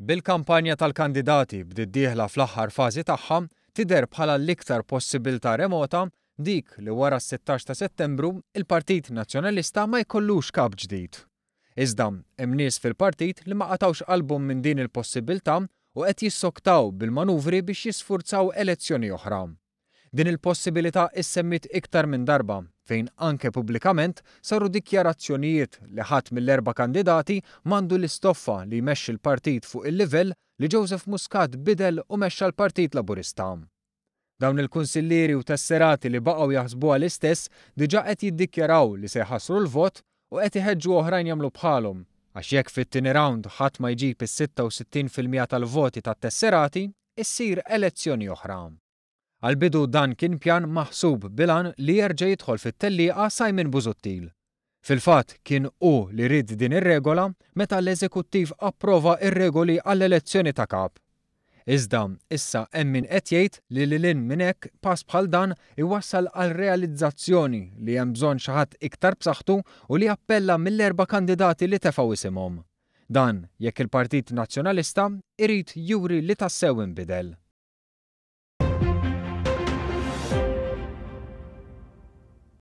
Bil-kampanja tal-kandidati bdiet dieħla fl-aħħar fażi tagħha, tidher bħala l-iktar possibilità remota dik li wara s-16 ta' Settembru il-Partit Nazzjonalista ma jkollux kap ġdid. Iżda, hemm nies fil-partit li ma qatgħux qalbhom minn din il-possibilità u qed jissoktaw bil-manuvri biex jisfurzaw elezzjoni oħra. Din il-possibilità issemmiet iktar minn darba, fejn anke pubblikament saru dikjarazzjonijiet li ħadd mill-erba' kandidati m'għandu l-istoffa li jmexxi l-partit fuq il-livell li Joseph Muscat bidel u mexxa l-Partit Laburista. Dawn il-kunsillieri u tesserati li baqgħu jaħsbuha l-istess diġà qed jiddikjaraw li se jħassru l-vot u qed iħeġġu oħrajn jagħmlu bħalhom, għax jekk fit-tieni round ħadd ma jġib is-66% tal-voti tat-tesserati, issir elezzjoni oħra. Għall-bidu dan kien pjan maħsub bil-għan li jerġa' jidħol fit-tellieqa Simon Busuttil. Fil-fatt kien hu li ried din ir-regola meta l-Eżekuttiv approva r-regoli għall-elezzjoni ta' Kap. Iżda, issa hemm min qed jgħid li lil hinn minn hekk pass bħal dan iwassal għal realizzazzjoni li hemm bżonn xi ħadd iktar b'saħħtu u li jappella mill-erba' kandidati li tefgħu isimhom. Dan jekk il-Partit Nazzjonalista irid juri li tassew inbidel.